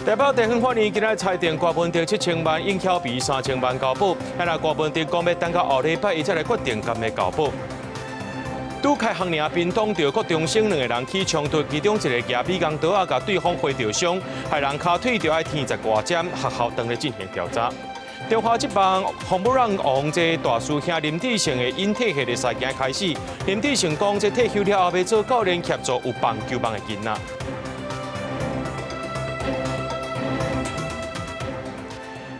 台北地方法院今仔裁定郭文哲七千萬，應曉比三千萬交保。啊，若郭文哲講欲等到後禮拜，伊才來決定敢欲交保。拄開學爾，屏東著國中生兩个人起衝突，其中一个舉美工刀仔，共對方劃著傷，害人跤腿著愛添十外針，學校當咧進行調查。中華職棒紅不讓王這大師兄林智勝的引退系列賽今開始，林智勝講這退休了後欲做教練協助有棒球夢的囡仔。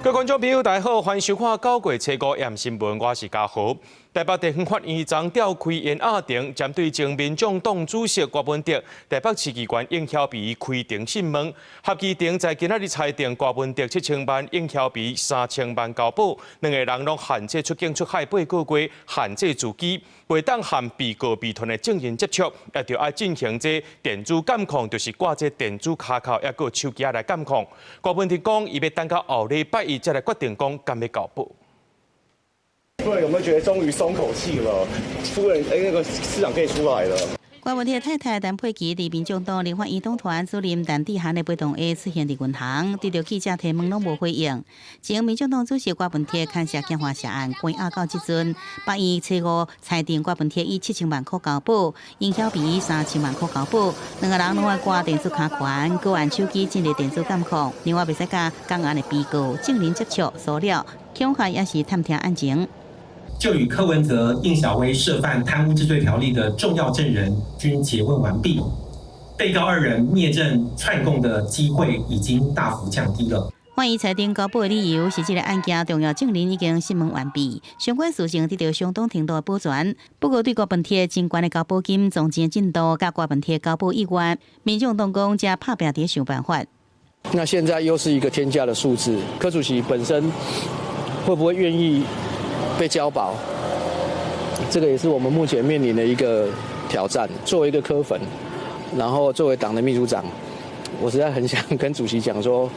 各位觀眾朋友，大家好，歡迎收看九月初五夜新聞，我是嘉豪。台北地方法院昨調開延押庭，針對前民眾黨主席郭文哲、台北市議員應曉薇開庭訊問，合議庭在今仔日裁定郭文哲七千萬，應曉薇三千萬交保，兩个人攏限制出境出海八个月，限制住居，袂當和被告被傳的證人接觸，也著愛進行這電子監控，就是掛這電子跤銬，抑閣手機來監控。郭文哲講，伊欲等到後禮拜一才來決定講敢欲交保。夫人有沒有覺得終於鬆口氣了？夫人，欸，那個市長可以出來了。郭文哲太太陳佩琪佇民眾黨立法院黨團主任陳智菡的陪同下出現佇銀行，對著記者提問攏無回應。前民眾黨主席郭文哲牽涉金華社案關押到這陣，法院初五裁定郭文哲以七千萬箍交保，應曉薇三千萬箍交保，兩个人攏愛掛電子跤環，閣按手機進入電子監控，另外袂使佮仝案的被告證人接觸、騷擾、恐嚇，抑是探聽案情。就與柯文哲、應曉薇涉犯貪污治罪條例的重要證人均詰問完畢，被告二人滅證串供的機會已經大幅降低了。法院裁定交保的理由是，這个案件重要證人已經訊問完畢，相關事情得到相當程度的保全。不過對郭文鐵真懸的交保金、總錢進度、佮郭文鐵交保意願，民眾黨講正拍拚佇想辦法。那現在又是一個天價的數字，柯主席本身會不會願意被交保？這個也是我們目前面臨的一個挑戰。作為一個柯粉，然後作為黨的秘書長，我實在很想跟主席講說，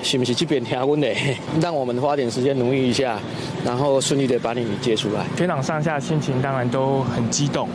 是不是這邊聽阮的，讓我們花點時間努力一下，然後順利的把你接出來。全黨上下心情當然都很激動，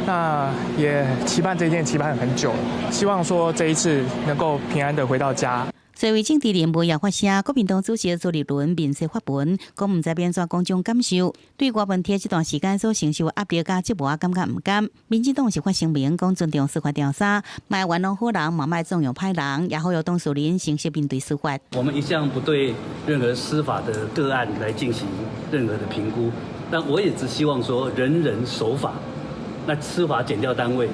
那也期盼這一天，期盼很久了，希望說這一次能夠平安的回到家。作為政治人物也發聲，國民黨主席朱立倫面色發文，講毋知欲按怎講這種感受，對郭文鐵這段時間所承受壓力佮折磨，感覺毋甘。民進黨是發聲明，講尊重司法調查，莫冤枉好人，嘛莫縱容歹人，也呼籲當事人誠實面對司法。我們一向不對任何司法的個案來進行任何的評估，但我也只希望說人人守法，那司法檢調單位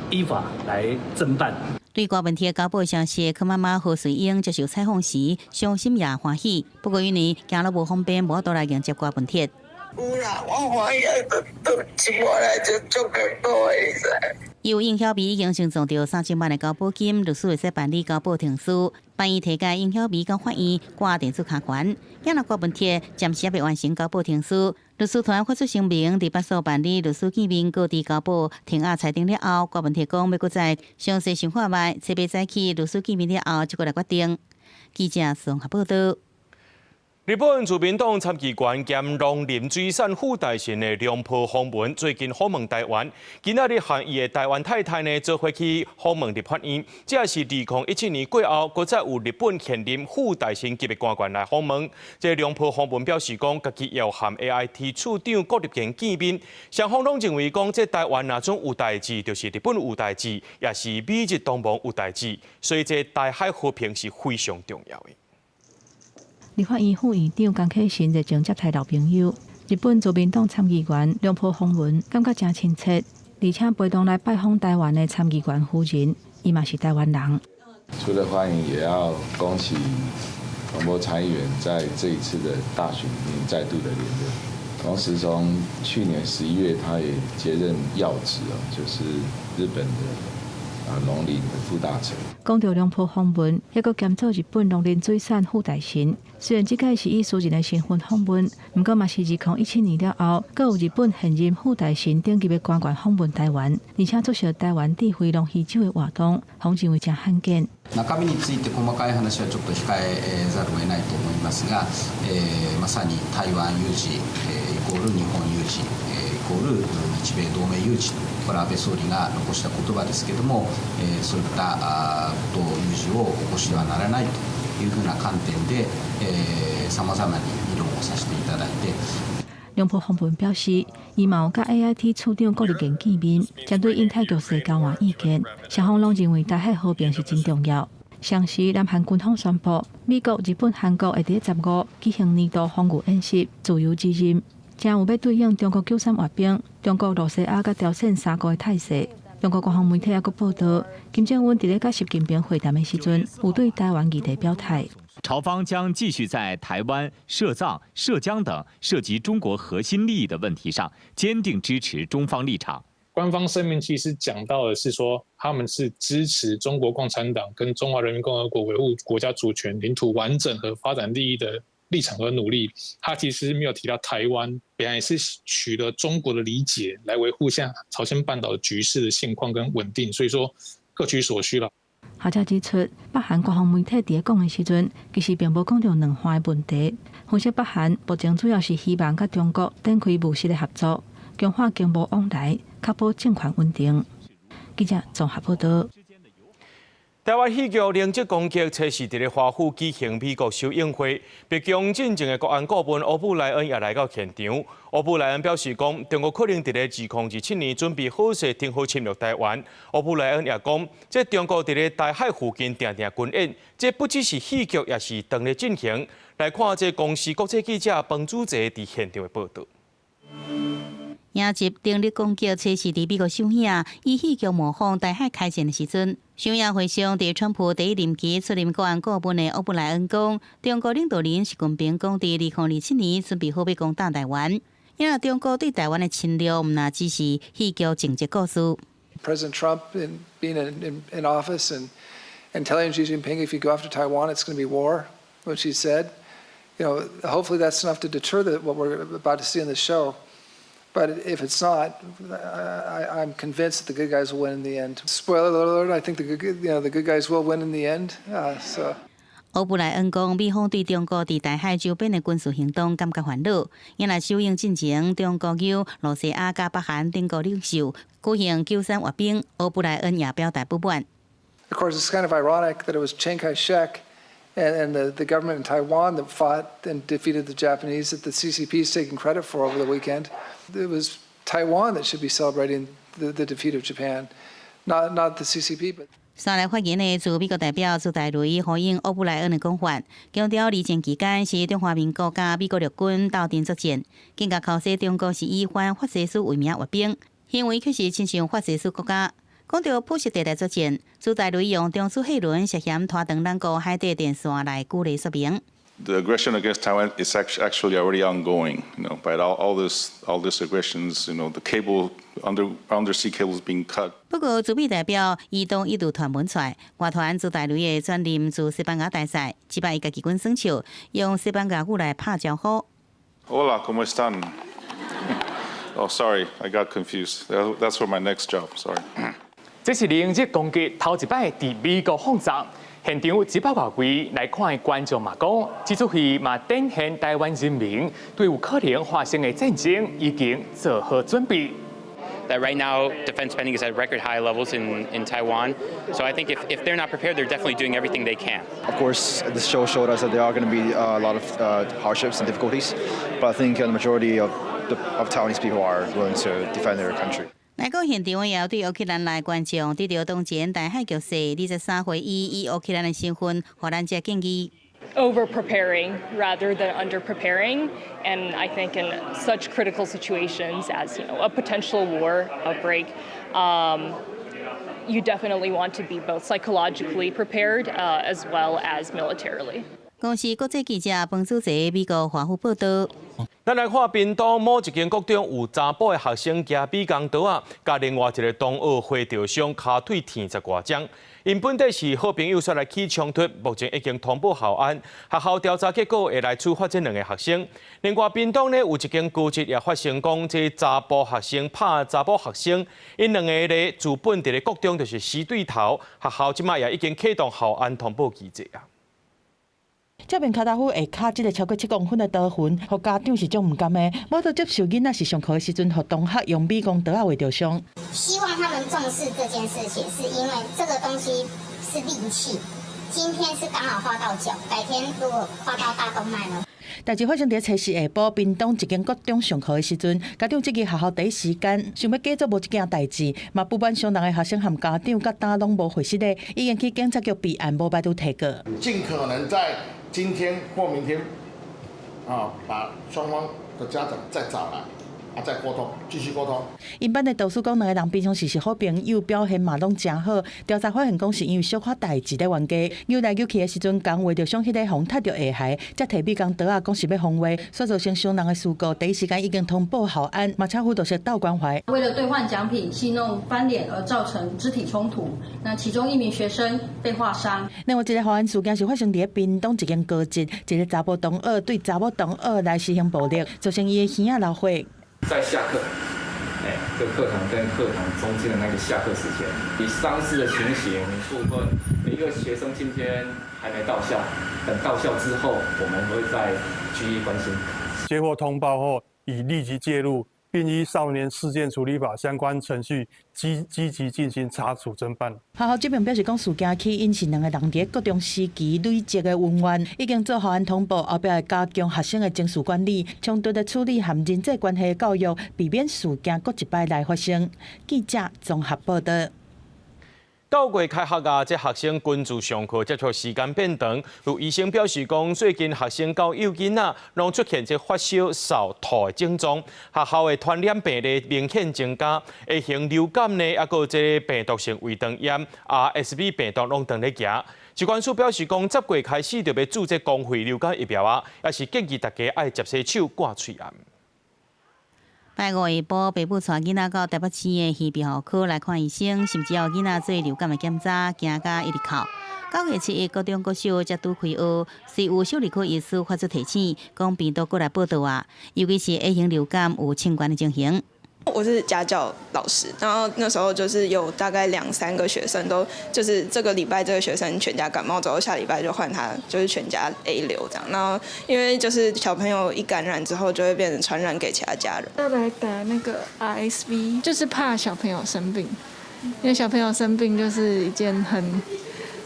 依法來偵辦。對郭文鐵交保消息，柯媽媽何瑞英接受採訪時，傷心也歡喜。不過因為行路無方便，無法度來迎接郭文鐵。有啦，我歡喜，都一無來就足夠多的，你知。由應曉薇已經先賺著三千萬的交保金，律師會使辦理交保程序。法院提交應曉薇到法院掛電子跤環，也若郭文鐵暫時猶未完成交保程序，律師團發出聲明，佇北所辦理律師見面告知交保停押裁定了後，郭文鐵講欲閣再詳細想看覓，冊八早起律師見面了後，才閣來決定。記者綜合報道。日本自民黨參議員兼農林水產副大臣的良破風文最近訪問台灣，今仔日和伊的台灣太太呢，做伙去訪問立法院。這是2017年過後，閣再有日本現任副大臣級的官員來訪問。這良破風文表示講，家己會和 AIT 處長郭立堅見面，雙方攏認為講，這台灣若準有代誌，就是日本有代誌，也是美日同盟有代誌，所以這台海和平是非常重要的。立法院副院長江啟臣熱情接待老朋友，日本自民黨參議員良破風文感覺誠親切，而且陪同來拜訪台灣的參議員夫人，伊嘛是台灣人。除了歡迎，也要恭喜彭博參議員在這一次的大選裡面再度的連任。同時，從去年11月，他也接任要職啊，就是日本的啊農林的副大臣。講著良破風文，抑閣兼做日本農林水產副大臣。雖然這擺是以私人的身份訪問，毋過嘛是2017年了後，閣有日本現任副大臣等級的官員訪問台灣，而且出席台灣智慧農魚週的活動，予人認為誠罕見。中身について細かい話はちょっと控えざるを得ないと思いますが、まさに台灣有事イコール日本有事イコール日米同盟有事、これは安倍総理が残した言葉ですけれども、そういったことを有事を起こしてはならないというふうな観点で、さまざまに議論をさせていただいて。龍婆訪問表示，伊嘛有佮 AIT 處長郭立堅見面，針對印太局勢交換意見，雙方攏認為台海和平是真重要。同時，南韓軍方宣布，美國、日本、韓國會佇15舉行年度防禦演習，自由之刃，誠有欲對應中國九三閱兵、中國、露西亞佮朝鮮三國的態勢。中國官方媒體猶閣報導，金正恩佇咧佮習近平會談的時陣，有對台灣議題表態。朝方將繼續在台灣、涉藏、涉疆等涉及中國核心利益的問題上，堅定支持中方立場。官方聲明其實講到的是說，他們是支持中國共產黨跟中華人民共和國維護國家主權、領土完整和發展利益的立場和努力。他其實沒有提到台灣，本來是取得中國的理解來維護現在朝鮮半島的局勢的現況跟穩定，所以說各取所需啦。學者指出，北韓官方媒體佇咧講的時陣，其實並無講著兩岸的問題。分析北韓目前主要是希望佮中國展開務實的合作，強化經貿往來，確保政權穩定。記者綜合報導。台灣戲劇靈智攻擊，測試佇咧華府舉行美國首映會，白宮進前的國安顧問歐布萊恩也來到現場。歐布萊恩表示講，中國可能佇咧2027年準備好勢，停火侵略台灣。歐布萊恩也講，這中國佇咧台海附近定定軍演，這不只是戲劇，也是當咧進行。來看這公視國際記者彭祖澤佇現場的報導。影集《電力攻擊》測試佇美國首映，以戲劇模仿台海開戰的時陣，首映會上，佇川普第一任期出任國安顧問的歐布萊恩講，中國領導人習近平講，佇2027年準備好欲攻打台灣。因為中國對台灣的侵略，毋若只是戲劇情節故事。 President Trump in being in office and telling Xi Jinping, if you go after Taiwan, it's going to be war, which he said. Hopefully that's enough to deter what we're about to see in the show. But if it's not, I'm convinced that the good guys will win in the end. Spoiler alert: I think the good guys will win in the end. So. 歐布萊恩講，美方對中國佇台海周邊的軍事行動感覺煩惱。因來首映進前，中國有露西亞佮北韓等國領袖舉行93閱兵，歐布萊恩也表達不滿。 Of course, it's kind of ironic that it was Chiang Kai-shek and the government in Taiwan that fought and defeated the Japanese that the CCP is taking credit for over the weekend. It was Taiwan that should be celebrating the defeat of Japan, not the CCP. But 煞來發言的駐美國代表朱大雷呼應歐布萊恩的講法，強調二戰期間是中華民國佮美國陸軍鬥陣作戰，更加剾洗中國是以反法西斯為名閱兵，行為確實親像法西斯國家。講到灰色地帶作戰，朱大雷用中樞貨輪涉嫌拖長兩國海底電線來舉例說明。 The aggression against Taiwan is actually already ongoing, by all this aggressions, the cable undersea cables being cut. 不過，駐美代表伊東一度傳聞出來，外傳朱大雷會轉任駐西班牙大使，這擺伊家己滾耍笑，用西班牙語來拍招呼。 Hola, ¿cómo están? Oh, sorry, I got confused. That's for my next job. Sorry. 這是零日攻擊頭一擺佇美國放送，現場一百外位來看的觀眾嘛講，這齣戲嘛展現台灣人民對有可能發生的戰爭已經做好準備。 That right now defense spending is at record high levels in Taiwan. So I think if they're not prepared, they're definitely doing everything they can. Of course, this show showed us that there are going to be a lot of hardships and difficulties, but I think the majority of Taiwanese people are willing to defend their country. 來到現場也有對烏克蘭來觀眾，得著當前台海局勢，23歲伊以烏克蘭的身份，予咱這建議。 Over preparing rather than under preparing. And I think in such critical situations as a potential war outbreak, you definitely want to be both psychologically prepared as well as militarily. 公視國際記者彭祖澤美國華府報導。咱來看屏東某一間國中有查埔的學生舉美工刀仔，共另外一個同學火著傷，跤腿天十外針。𪜶本底是好朋友，煞來起衝突，目前已經通報校安，學校調查結果會來處罰這兩個學生。另外，屏東呢有一間高職也發生講，這查埔學生拍查某學生，𪜶兩个咧自本佇咧國中就是死對頭，學校這擺也已經啟動校安通報機制啊。這名跤踏夫下跤這个超過7公分的刀痕，予家長是足毋甘的，無法度接受囡仔是上課的時陣，予同學用美工刀仔劃著傷。希望他們重視這件事情，是因為這個東西是利器。今天是剛好劃到腳，改天如果劃到大動脈呢？代誌發生佇初四下晡，屏東一間國中上課的時陣，家長質疑學校第一時間想欲假作無這件代誌，嘛不滿傷人的學生和家長佮今攏無回失的，已經去警察局備案，無排除提告。盡可能在今天或明天，啊，把雙方的家長再找來。再溝通，繼續溝通。𪜶班的導師講，兩个人平常時是好朋友，表現嘛攏誠好。調查發現講是因為小可代誌的冤家，扭來扭去的時陣，共劃著傷彼个予踢著下頦，才提美工刀仔講是欲防劃，所造成傷人的事故，第一時間已經通報校安，嘛請輔導室鬥關懷。為了兌換獎品，戲弄翻臉而造成肢體衝突，那其中一名學生被劃傷。另外一个校安事件是發生佇屏東一間高職，一个查埔同學對查某同學來施行暴力，造成伊的耳仔流血。在下課，哎，這個課堂跟課堂中間的那個下課時間，以傷勢的情形部分，每一個學生今天還沒到校，等到校之後，我們會再逐一關心。接獲通報後，已立即介入，並依少年事件處理法相關程序積極進行查處偵辦。學校這邊表示講，事件起因是兩个人佇國中時期累積的恩怨，已經做校安通報，後壁會加強學生的情緒管理、衝突的處理和人際關係的教育，避免事件閣一擺來發生。記者綜合報道。9月開學啊，這學生均自上課接觸時間變長。有醫生表示講，最近學生佮幼囡仔攏出現這發燒、嗽、吐的症狀，學校的傳染病例明顯增加。A 型流感呢，抑閣這個病毒性胃腸炎、RSV 病毒攏當咧行。疾管署表示講，10月開始就欲注這公費流感疫苗啊，也是建議大家愛捷洗手、掛喙罨。拜五下晡，爸母帶囡仔到台北市的耳鼻喉科來看醫生，甚至予囡仔做流感的檢查，驚甲一直哭。9月7日，高中國小才拄開學，雖有小兒科醫師發出提醒，講病毒閣來報到啊，尤其是 A 型流感有侵懸的情形。我是家教老師，然後那時候就是有大概兩三個學生都，就是這個禮拜這個學生全家感冒之後，下禮拜就換他，就是全家 A 流這樣。然後因為就是小朋友一感染之後，就會變成傳染給其他家人。要來打那個 RSV，就是怕小朋友生病，因為小朋友生病就是一件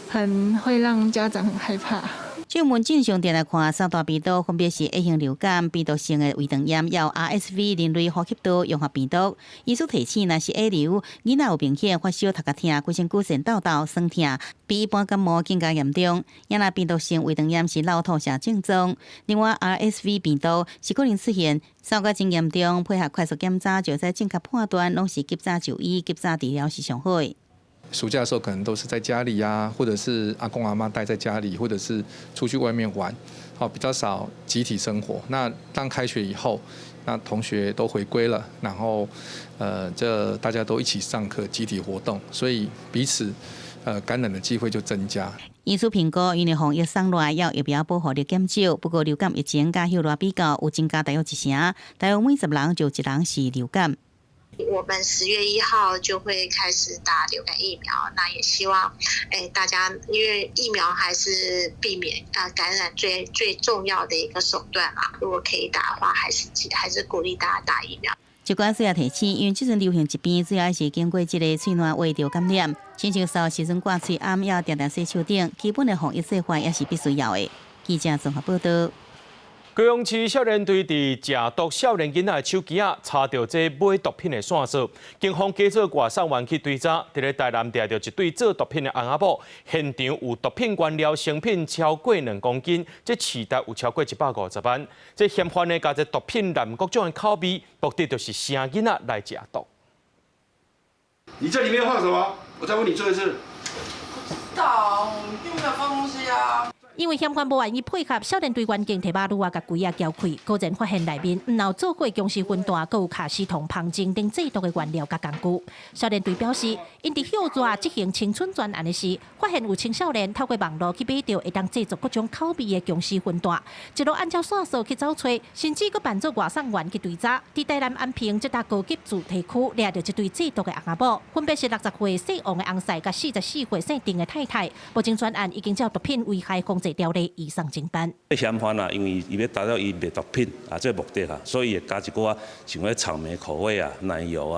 很會讓家長很害怕。就門診上面來看，三大病毒分別是 A 型流感、病毒性的胃腸炎，抑有 RSV 人類呼吸道融合病毒。醫師提醒，若是 A 流，囡仔有明顯發燒、頭殼疼、規身軀腺痘痘、酸痛，比一般感冒更加嚴重。抑若病毒性胃腸炎是落吐瀉症狀。另外 RSV 病毒是可能出現嗽甲真嚴重，配合快速檢查就會使正確判斷，攏是及早就醫、及早治療是上好的。暑假的時候可能都是在家裡啊，或者是阿公阿嬤帶在家裡，或者是出去外面玩，好，比較少集體生活。那當開學以後，那同學都回歸了，然後，這大家都一起上課、集體活動，所以彼此，感染的機會就增加。醫師評估，因為防疫鬆來，抑有疫苗保護力減少，不過流感疫情佮歇熱比較有增加大約一成，大約每10人就一人是流感。我們10月1號就會開始打流感疫苗，那也希望，大家因為疫苗還是避免感染最最重要的一個手段嘛，如果可以打的話，還是鼓勵大家打疫苗。疾管署也提醒，因為這陣流行疾病主要是經過這个喙瀾話著感染，親像嗽時陣掛喙罨，抑定定洗手等，基本的防疫做法也是必須要的。記者綜合報道。高雄市少年隊佇食毒少年囡仔的手機仔，查著這買毒品的線索。警方假做外送員去追查，佇咧台南掠著一對做毒品的翁仔某，現場有毒品原料成品超過2公斤，這市值有超過150萬。這嫌犯呢，共這毒品濫各種的口味，目的就是晟囡仔來食毒。你這裡面放什麼？我再問你最後一次。不知道，我們並沒有放東西啊。因為嫌犯無願意配合，少年隊員警提馬擼仔共櫃仔撬開，果然發現內面毋但有做過僵屍魂彈，閣有卡司銅、芳精等製毒的原料佮工具。少年隊表示，𪜶佇歇熱執行青春專案的時，發現有青少年透過網路去買著會當製作各種口味的僵屍魂彈，一路按照線索去走揣，甚至閣扮做外送員去追查。佇台南安平這搭高級住宅區掠著這對製毒的翁仔某，分別是60歲姓王的翁婿，佮44歲姓鄭的太太。目前專案已經照毒品危害防制條例移送偵辦。嫌犯啊，因為伊欲達到伊賣毒品啊，這個目的啊，所以會加一寡像彼草莓口味啊、奶油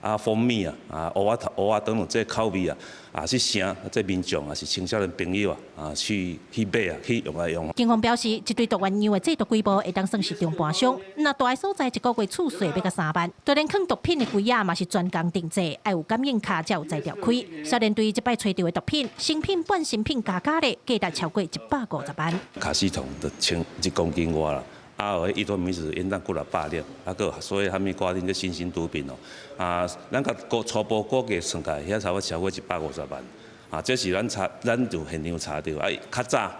啊、蜂蜜啊、芋仔頭、芋仔等等這口味啊，啊去請這民眾啊，是青少年朋友啊，去買啊，去用來用。警方表示，這堆毒丸藥的製毒規模會當算是中盤商，若大的所在一個月厝稅欲到3萬，就連囥毒品的櫃仔嘛是專工定製，愛有感應卡才有才調開。少年隊這擺揣著的毒品，成品、半成品加加咧，價值超過150萬。卡司酮就千一公斤外啦。啊，有彼依托咪酯應當幾若百粒，啊，閣所以啥物掛恁這新型毒品哦，啊，咱共估初步估計算起來，遐差不多超過150萬，啊，這是咱查，咱就現場查著，啊，較早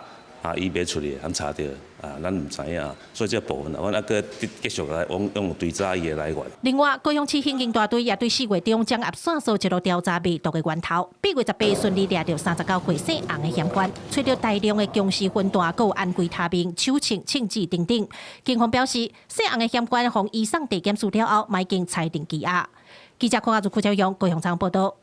啊，伊賣出去，咱查著，啊，咱毋知影，所以這部分啊，阮猶閣繼續來往用追查伊的來源。另外，高雄市刑警大隊也對4月中掌握線索一路調查賣毒的源頭，8月18順利掠著39歲姓洪的嫌犯，揣著大量的僵屍粉彈，閣有安非他命、手槍、槍支等等。警方表示，姓洪的嫌犯予移送地檢署了後，嘛已經裁定羈押。記者鄺阿如、柯昭勇高雄採訪報導。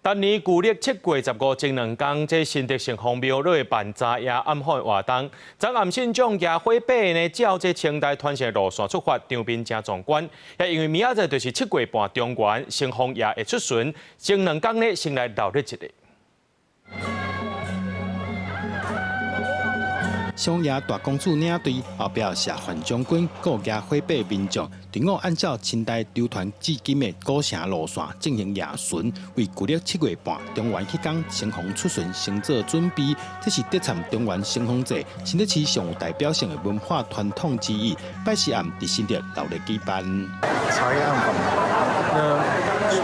逐年舊曆7月15前兩工，這新竹城隍廟咧會辦早夜暗訪活動。昨暗信眾舉火把呢，照這清代傳承路線出發，場面誠壯觀。也因為明仔載就是7月半中元，城隍爺會出巡，前兩工呢先來鬧熱一下。城隍爺大公主領隊後壁謝范將軍，閣舉火把民眾，隊伍按照清代流傳至今的古城路線進行夜巡，為舊曆7月半中元彼工城隍出巡先做準備。這是特產中元城隍祭，新竹市上有代表性的文化傳統之一。拜四暗佇新竹鬧熱舉辦。茶葉暗訪，那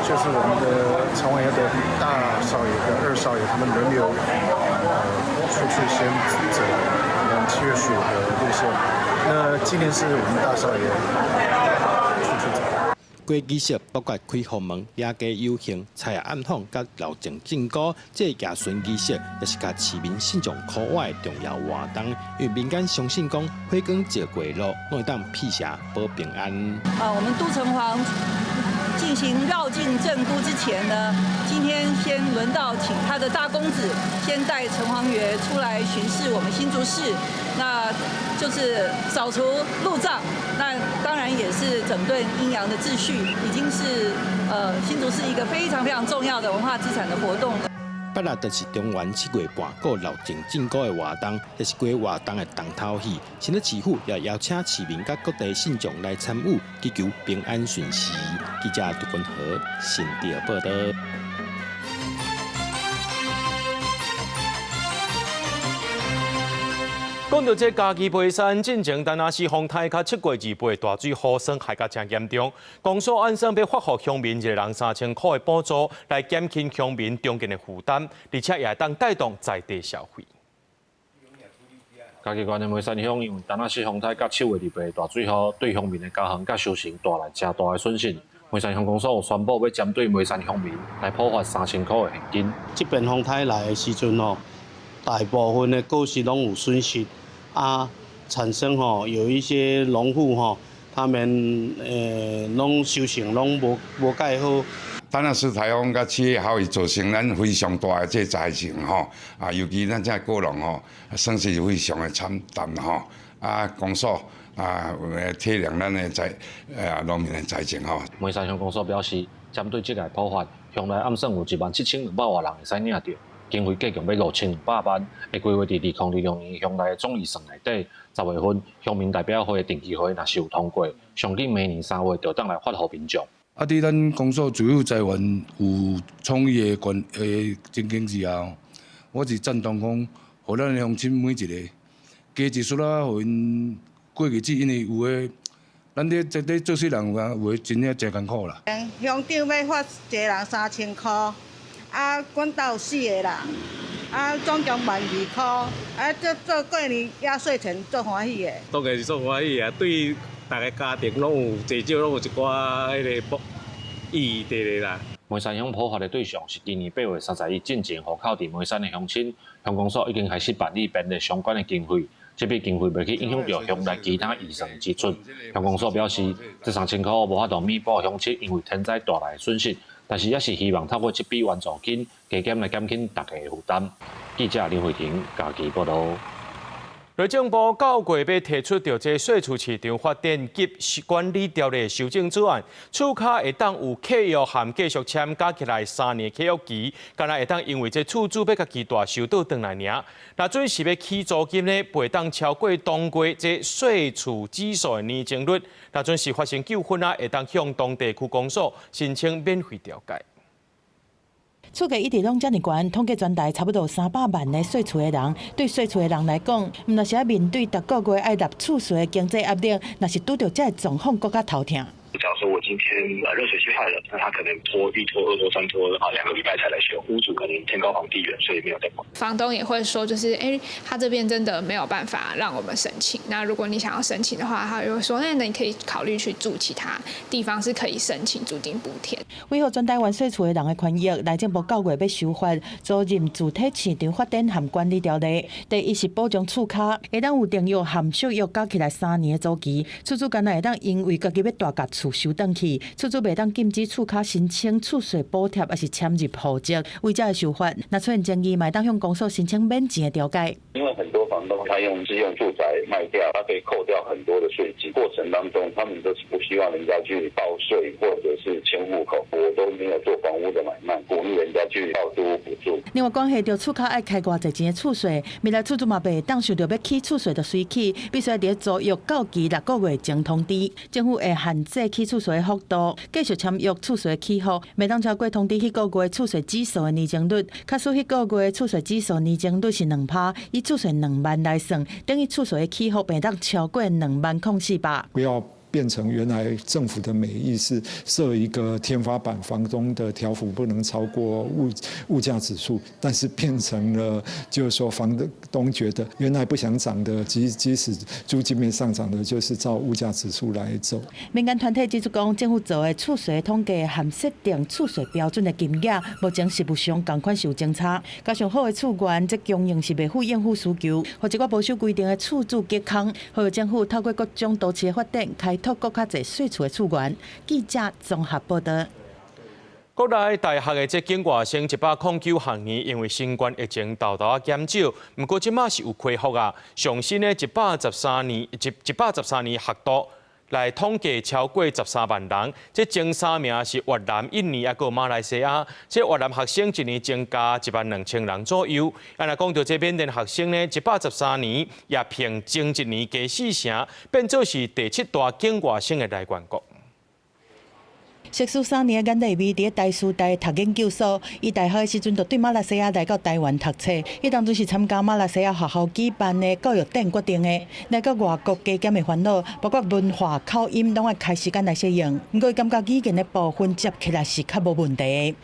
就是我們的城隍爺的大少爺跟二少爺，他們輪流出去先走。7月15的路線，那今年是我們大少爺出去走。過儀式包括開後門、夜間遊行、菜仔暗訪、佮繞境進歌，這個夜巡儀式也是佮市民信眾苦活的重要活動。因為民間相信講，火光照過路，攏會當辟邪保平安。啊，我們都城隍進行繞境正都之前呢，今天先輪到請他的大公子先帶城隍爺出來巡視我們新竹市，那就是掃除路障，那當然也是整頓陰陽的秩序，已經是新竹市一個非常非常重要的文化資產的活動。八日就是中元7月半，閣繞境進古的活動，也是規活動的重頭戲。新竹市府也邀請市民佮各地信眾來參與，祈求平安順遂。記者杜君和新竹報導。講到這嘉義梅山進前，丹那斯風颱佮7月28大水雨霜害甲誠嚴重，公所按算欲發予鄉民一个人3000箍的補助，來減輕鄉民重建的負擔，而且也會當帶動在地消費。嘉義縣的梅山鄉因為丹那斯風颱佮7月28大水雨，對鄉民的家園佮收成帶來誠大的損失。梅山鄉公所有宣布欲針對梅山鄉民來普發3000箍的現金。這邊風颱來的時陣吼，大部分的果實攏有損失。啊，產生吼有一些農戶吼，他們攏收成攏無蓋好。丹那斯颱風佮7月豪雨造成咱非常大的這災情吼，啊，尤其咱這果農吼，損失非常的慘重吼。啊，公所啊，體諒咱的災農民的災情吼。梅山鄉公所表示，針對這個普發，鄉內暗算有17200外人會使領著。經費計共欲5200萬，會規劃佇2026年鄉內的總預算內底。10月份鄉民代表會定期會若是有通過，上緊明年3月就當來發予民眾。啊！佇咱公所自有財源有充裕的關的情形之下，我是贊同講，予咱的鄉親每一个加一絲仔，予𪜶過日子，因為有的，咱咧做細人有啊，有的真正誠艱苦啦。鄉長欲發一个人3000箍。啊，阮兜有4个人，啊，總共12000箍，啊，這做過年壓歲錢足歡喜的。當然是足歡喜啊，對逐个家庭攏有至少攏有一寡彼个意義佇咧啦。梅山鄉普發的對象是今年8月31進前戶口佇梅山的鄉親，鄉公所已經開始辦理編列相關的經費，這筆經費袂去影響著鄉內其他預算支出。鄉公所表示，這3000箍無法度彌補鄉親因為天災帶來的損失。但是也是希望透過這筆援助金，加減來減輕大家的負擔。記者林慧婷家己報導。內政部九月欲提出著這細厝市場發展及管理條例修正草案，厝跤會當有契約和繼續簽加起來三年契約期，干焦會當因為這厝主欲共家己蹛收倒轉來爾。若準時欲起租金呢，袂當超過當月這細厝指數的年增率。若準時發生糾紛啊，會當向當地區公所申請免費調解。厝價一直攏遮爾懸，統計全台差不多300萬个細厝的人，對細厝的人來講，毋但是愛面對逐個月愛納厝稅的經濟壓力，若是拄著這个狀況，閣較頭疼。假如說我今天熱水器壞了，那他可能拖一拖二拖三拖啊2個禮拜才來修，屋主可能天高皇帝遠，所以沒有在管。房東也會說，就是哎，他這邊真的沒有辦法讓我們申請。那如果你想要申請的話，他又會說，那你可以考慮去住其他地方，是可以申請租金補貼。為予全台灣細厝的人的權益，內政部九月欲修法，租賃住宅市場發展和管理條例。第一是保障厝跤，會當有訂約和續約加起來三年的租期，厝主干焦會當因為家己欲蹛共厝收轉去，厝主袂當禁止厝跤申請厝稅補貼，抑是遷入戶籍。違者會受罰，若出現爭議，嘛會當向公所申請免錢的調解。因為很多房東他用自用住宅賣掉，他可以扣掉很多的稅金。過程當中，他們都是不希望人家去報稅或者是遷戶口，我都沒有做房屋的買賣，鼓勵人家去報租屋補助。另外，關係著厝跤愛開偌濟錢的厝稅，未來厝主嘛袂當想著欲起厝稅就隨起，必須佇租約到期6個月前通知。政府會限制起厝稅的幅度，繼續簽約厝稅起伏，袂當超過通知彼個月厝稅指數的年增率。假使彼個月厝稅指數年增率是2%，以厝稅2萬來算，等於厝稅的起伏袂當超過2萬零400。不要變成原來政府的美意是設一個天花板，房東的調幅不能超過物價指數，但是變成了就是說房東覺得原來不想漲的，即使租金沒上漲的，就是照物價指數來走。民間團體指出講，政府做的厝稅統計和設定厝稅標準的金額，目前實務上仝款是有爭差。加上好的厝源，這供應是袂赴應付需求，予一寡無守規定的厝主激空，呼籲政府透過各種都市的發展，開拓閣較濟細厝的厝源。記者綜合報道。國內大學的這境外生109學年，因為新冠疫情沓沓仔減少，毋過這馬是有恢復啊。上新的一百十三年學度來統計超過13萬人，這前三名是越南、印尼抑閣馬來西亞。這越南學生一年增加1萬2千人左右。啊，若講到這緬甸學生呢，一百十三年也憑前一年加四成，變做是第七大境外生的來源國。碩士3年的顏麗薇佇台師大讀研究所，伊大學的時陣就對馬來西亞來到台灣讀冊。彼當陣是參加馬來西亞學校舉辦的教育展決定的。來到外國加減的煩惱，包括文化、口音，攏愛開時間來適應。毋過伊感覺語言的部分接起來是較無問題。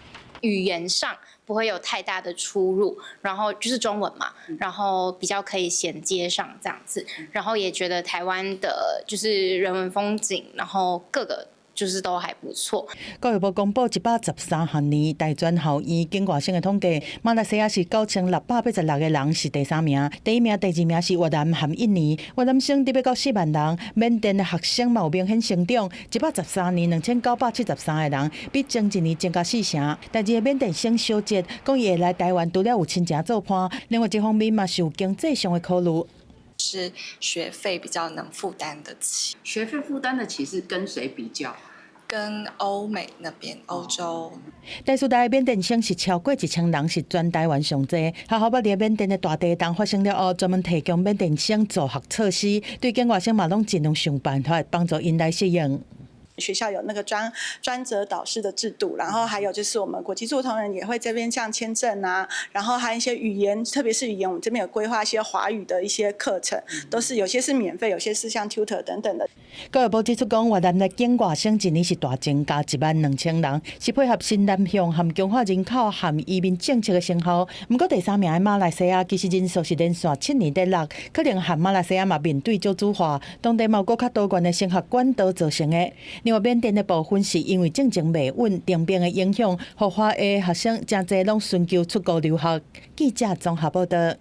語言上不會有太大的出入，然後就是中文嘛，然後比較可以銜接上這樣子，然後也覺得台灣的就是人文風景，然後各個。就是都還不錯。教育部公布113學年大專校院境外生的統計，馬來西亞是9686個人是第三名，第一名、第二名是越南和印尼。越南生得欲到4萬人，緬甸的學生嘛有明顯成長，113年2973個人，比前一年增加四成。但是緬甸生小哲講，伊會來台灣，除了有親情做伴，另外一方面嘛是有經濟上的考慮。是學費比較能負擔得起。學費負擔得起是跟誰比較？跟歐美那邊，歐洲。台師大緬甸生是超過1000人，是全台灣上濟。學校捌佇緬甸的大地震發生了後，專門提供緬甸生助學措施，對境外生嘛攏盡量想辦法幫助𪜶來適應。學校有那個專責導師的制度，然後還有就是我們國際處同仁也會這邊像簽證啊，然後還有一些語言，特別是語言，我們這邊有規劃一些華語的一些課程，都是有些是免費，有些是像 tutor 等等的。教育部指出講，越南的境外生一年是大增加1萬2千人，是配合新南向和強化人口和移民政策的成效。毋過第三名的馬來西亞其實人數是連續7年佇落，可能和馬來西亞嘛面對少子化，當地嘛有閣較多元的升學管道造成的。另外，緬甸的部分是因為政情袂穩、政變的影響，予華裔學生誠濟攏尋求出國留學。記者綜合報道。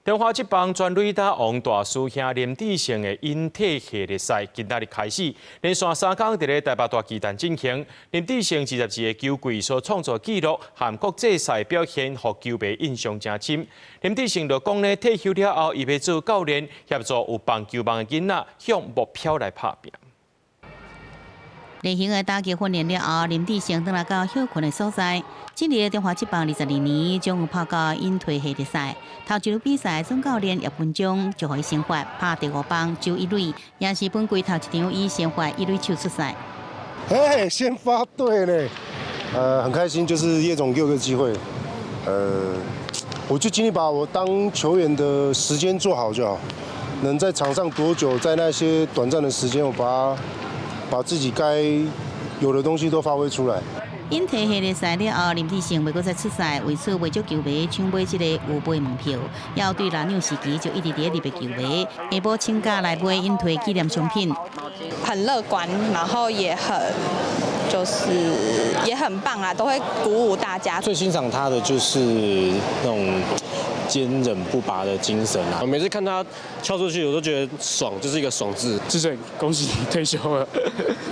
中華職棒全壘打王大師兄林智勝的引退系列賽今仔日開始，連續三工佇咧台北大巨蛋進行。林智勝22個球季所創造紀錄，和國際賽表現，予球迷印象誠深。林智勝就講咧，退休了後，伊欲做教練，協助有棒球夢的囡仔向目標來拍拚。例行的打擊訓練了後，林智勝轉來到歇睏的所在。這個中華職棒22年將有拍到引退系列賽，頭一輪比賽總教練葉文忠就予伊先發拍第五棒守一壘，也是本季頭一場以先發一壘手出賽。嘿，先發對咧，很開心，就是葉總給我個機會，我就盡力把我當球員的時間做好就好，能在場上多久，在那些短暫的時間，我把自己該有的東西都發揮出來。引退系列賽了後，林智勝袂閣再出賽，為此袂少球迷搶買這個有買門票。猶對藍鳥時期就一直佇咧入的球迷，下晡請假來買引退紀念商品。很樂觀，然後也很就是也很棒啊，都會鼓舞大家。最欣賞他的就是那種堅韌不拔的精神啊！每次看他敲出去，我都覺得爽，就是一個爽字。智勝，恭喜你退休了，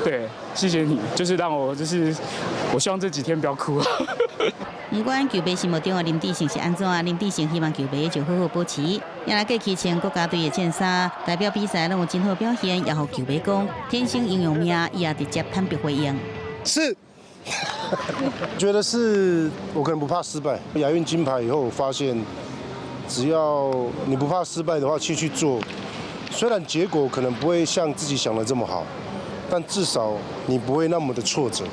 對，謝謝你，就是讓我就是我希望這幾天不要哭。不管球迷心目中的林智勝是按怎，林智勝希望球迷就好好保持。也來過去穿國家隊的戰衫，代表比賽攏有真好表現，也予球迷講天生英雄命，伊也直接坦白回應。是，覺得是我可能不怕失敗。亞運金牌以後，我發現只要你不怕失敗的話，去做，雖然結果可能不會像自己想的這麼好，但至少你不會那麼的挫折。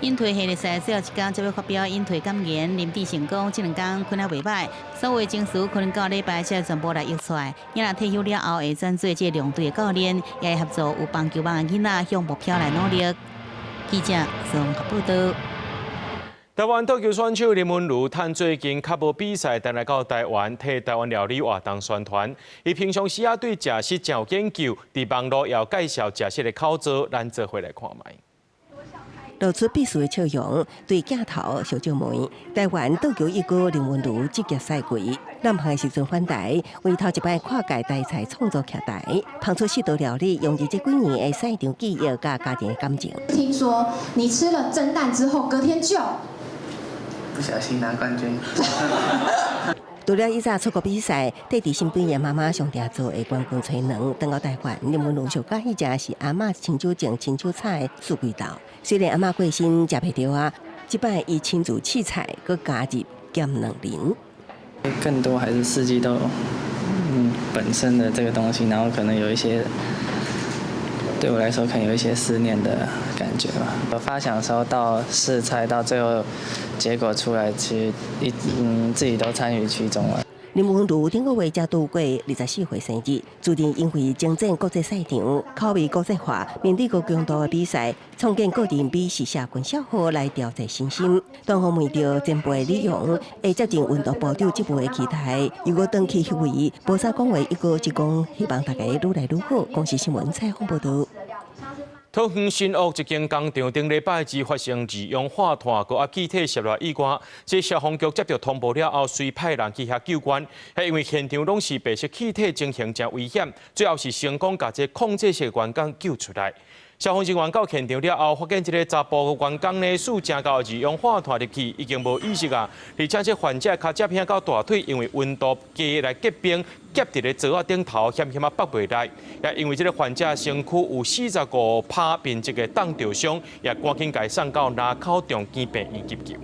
引退系列賽最後一工才欲發表引退感言，林智勝講這兩工睏得袂䆀，所有情緒可能到禮拜才全部來溢出來。伊若退休了後會轉做這兩隊的教練，也會協助有棒球夢的囡仔向目標來努力。記者綜合報道。台灣桌球選手林昀儒趁最近較無比賽，轉來到台灣替台灣料理活動宣傳。伊平常時啊對食食誠有研究，佇網路也有介紹食食的口座，咱做伙來看覓。露出鄙視的笑容，對鏡頭相借問。台灣桌球一哥林昀儒職業賽季，南韓的時陣返台，為頭一擺跨界台菜創作徛台，烹出四道料理，融入這幾年的賽場記憶佮家庭的感情。聽說你吃了蒸蛋之後，隔天就不小心拿冠軍。除了以早出國比賽，綴佇身邊的媽媽上定做的關公炊卵，轉到台灣，林昀儒上佮意食是阿嬤親手種、親手採的四季豆。雖然阿嬤過身食袂著啊，這擺伊親自試菜，閣加入鹹卵仁。更多還是四季豆，本身的這個東西，然後可能有一些對我來說，可能有一些思念的感覺吧。我發想的時候到試菜到最後結果出來，其實一自己都參與其中了。林昀儒頂個月才度過24歲生日，注定因為征戰國際賽場，口味國際化，面對高強度的比賽，創建個人美食社群賬號來調節身心。當訪問著前輩李勇，會接任運動部長職務的期待，又閣轉去彼位，無啥講話，一個就講希望大家愈來愈好。公視新聞採訪報導。桃園新屋一間工廠頂禮拜二發生二氧化碳高壓氣體洩漏意外，這消防局接著通報了後，隨派人去遐救援。彼因為現場攏是白色氣體，情形誠危險，最後是成功共這控制室員工救出來。消防人員到現場了後，發現這个查埔員工呢，欶誠厚二氧化碳入去，已經無意識啊！而且這患者跤脊片佮大腿因為溫度低來結冰，夾佇咧桌仔頂頭，險險仔縛袂來。也因為這个患者身軀有45%面積的凍著傷，也趕緊共伊送到林口長庚病院急救。